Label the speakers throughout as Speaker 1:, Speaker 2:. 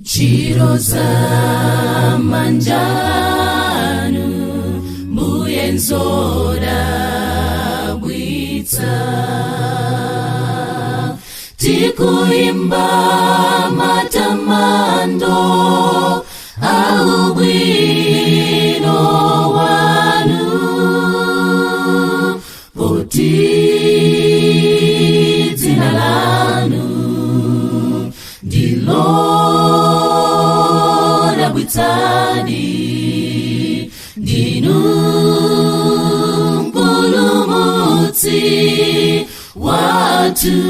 Speaker 1: Ntchito za manja anu, Mbuye, nzodabwitsa. Tikuimba matamando aubwino wanu, poti dzina lanu ndilodabwitsadi. Ndinu Mpulumutsi wathu.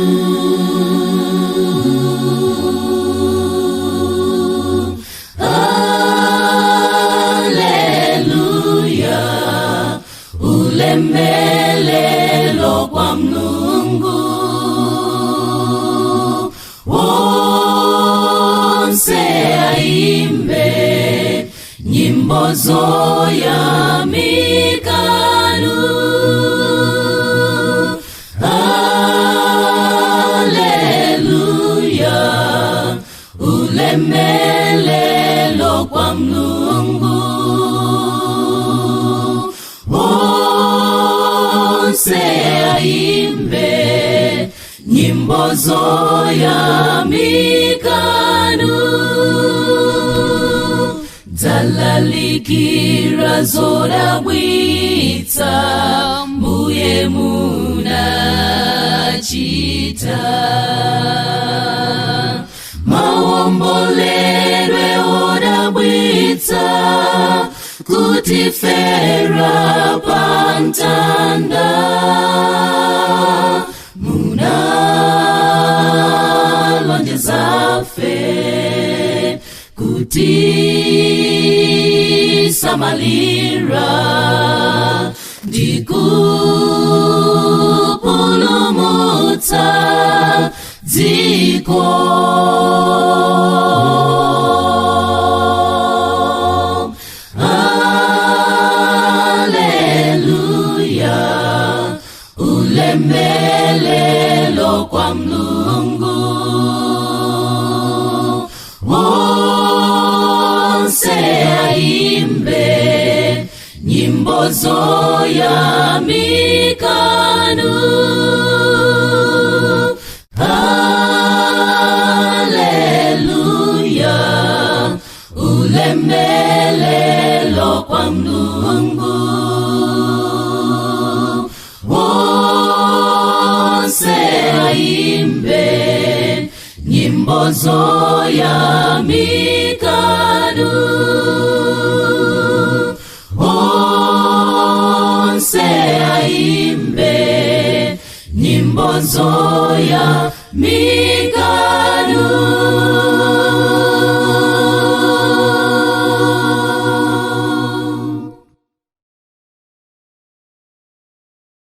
Speaker 1: Haleluya, ulemelelo kwa Mulungu. Wonse aimbe nyimbo zoyamikanu. Haleluya, ulemelelo kwa Mulungu. Wonse aimbe nyimbo zoyamikanu. Dzalalikira zodabwitsa Mbuye munachita, maomboledwe odabwitsa kutifera pamtanda. Munalonjeza fe kutisamalira ndikupulumutsa dziko. Haleluya, ulemelelo kwa Mulungu. Wonse aimbe nyimbo zoyamikanu. Haleluya, ulemelelo kwa Mulungu. Wonse aimbe nyimbo zoyamikanu. Wonse aimbe nyimbo zoyamikanu.